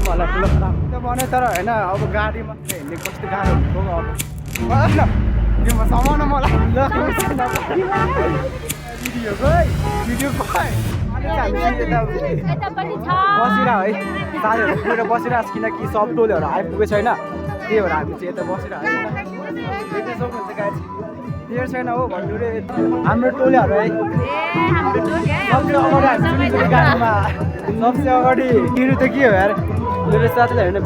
मलाई ठुलो खराब त भने तर होइन अब गाडी मात्रै हिँड्ने कस्तो गाह्रो हुन्छ अब त्यो समाउन मलाई भिडियोको बसिरह है साथीहरू पुगेर बसिरहेको छ किनकि सब टोलीहरू आइपुगेको छैन त्यही भएर हामी चाहिँ यता बसिरहेको देख्न सक्नुहुन्छ गाडी क्लियर छैन हो भन्नु रे हाम्रो टोलीहरू है सबसे अगाडि तिरो त के हो यार मेरो साथीलाई होइन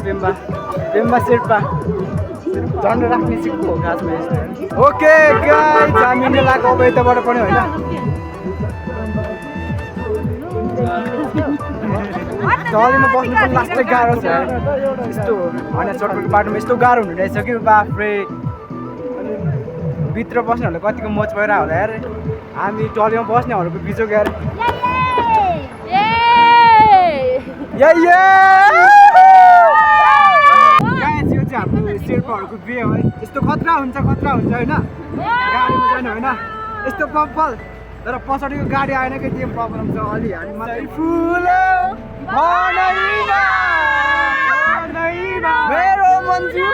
पेम्बा शेर्पा झन्ड राख्ने सिक्नु हो खासमा यस्तो ओके गाइस हामी नेलाको अब यताबाट पनि होइन जलीमा बस्नु पनि लास्टै गाह्रो छ यस्तो होइन चटपटको बाटोमा यस्तो गाह्रो हुने रहेछ कि बाफ्रे भित्र बस्नेहरूलाई कतिको मोच भइरहेको होला यार हामी टलीमा बस्नेहरूको बिचो यार यो चाहिँ हाम्रो शेर्पाहरूको बिहे है यस्तो खतरा हुन्छ होइन गाडीमा जाने होइन यस्तो कपाल तर पछाडिको गाडी आएन कि त्यो प्रब्लम छ अलि हामी मात्रै फुल मेरो मन्जु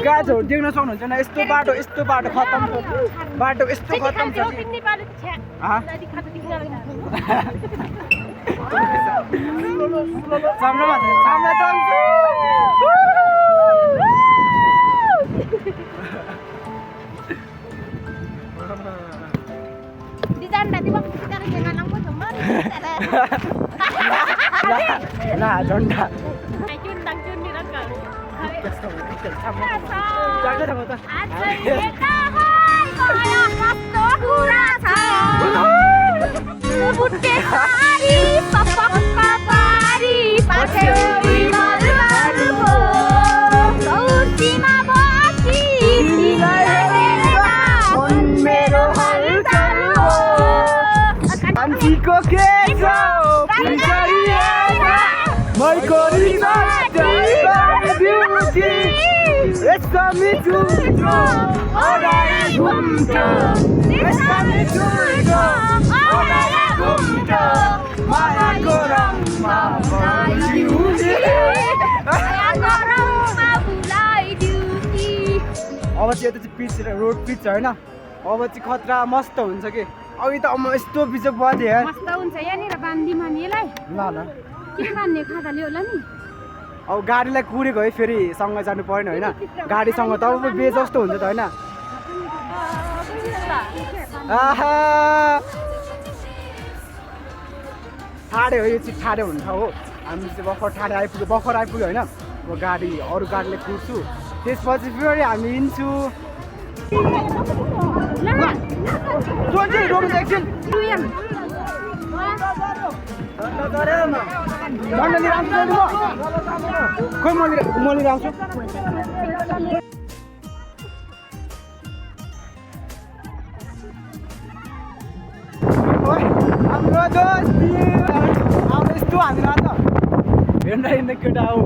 गाजहरू देख्न सक्नुहुन्छ न यस्तो बाटो खतम छ बाटो यस्तो खतम छ झन्डा अब चाहिँ यता चाहिँ पिच रोड पिच होइन अब चाहिँ खतरा मस्त हुन्छ कि अघि त यस्तो पिच बज्यो यार मस्त हुन्छ यहाँनिर बान्दिमा नि यसलाई ल के बान्ने खादाले होला नि अब गाडीलाई कुरेको है फेरि सँग जानु परेन होइन गाडीसँग त अब बे जस्तो हुन्छ त होइन ठाडे हो यो चाहिँ ठाडे हुन्छ हो हामी चाहिँ भर्खर आइपुग्यो होइन अब गाडी अरू गाडीले कुर्छु त्यसपछि फेरि हामी हिँड्छु खोइ म लिएर आउँछु हाम्रो दोस्ती अब यस्तो हामीलाई त हिँड्दा केटा हो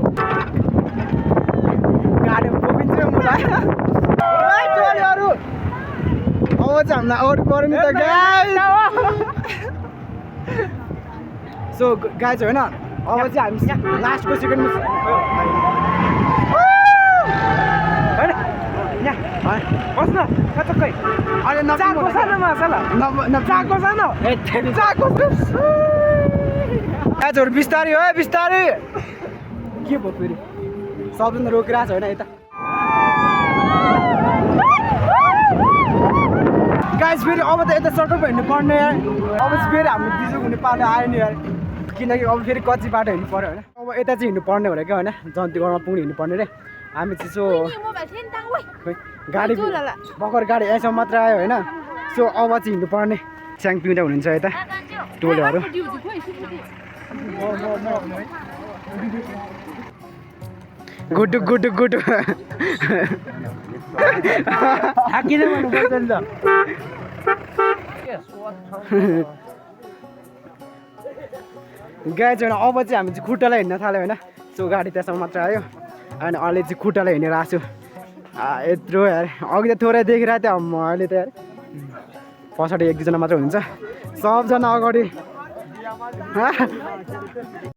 गाडीमा बोकिन्छ मलाई टोलीहरू अब चाहिँ हामीलाई आउट पऱ्यो नि त सो गाई चाहिँ होइन अब चाहिँ हामी लास्टको सेकेन्डमा बस्न कतै अहिले नचाको सानो मसला नचाको सानो गाईहरू बिस्तारै हो बिस्तारै के भयो फेरि सबजना रोकिरहेको छ होइन यता गाइस फेरि अब त यता सटक हिँड्नु पर्ने यार अब चाहिँ फेरि हाम्रो बिजोक हुने पालो आयो नि यार किनकि अब फेरि कच्ची बाटो हिँड्नु पऱ्यो होइन अब यता चाहिँ हिँड्नु पर्ने भनेको होइन जन्तीगढमा पुग्नु हिँड्नु पर्ने रे हामी चाहिँ सो गाडी भर्खर गाडी यहाँसम्म मात्र आयो होइन सो अब चाहिँ हिँड्नु पर्ने स्याङ पिउँदा हुनुहुन्छ यता टोलीहरू गुडु थाकिँदै भन्नुपर्छ नि त गाडी चाहिँ अब चाहिँ हामी चाहिँ खुट्टालाई हिँड्न थाल्यो होइन सो गाडी त्यसमा मात्र आयो अनि अहिले चाहिँ खुट्टालाई हिँडेर आएको छु यत्रो यार अघि त थोरै देखिरहेको थियो अहिले त यार पछाडि 1-2 जना मात्रै हुनुहुन्छ सबजना अगाडि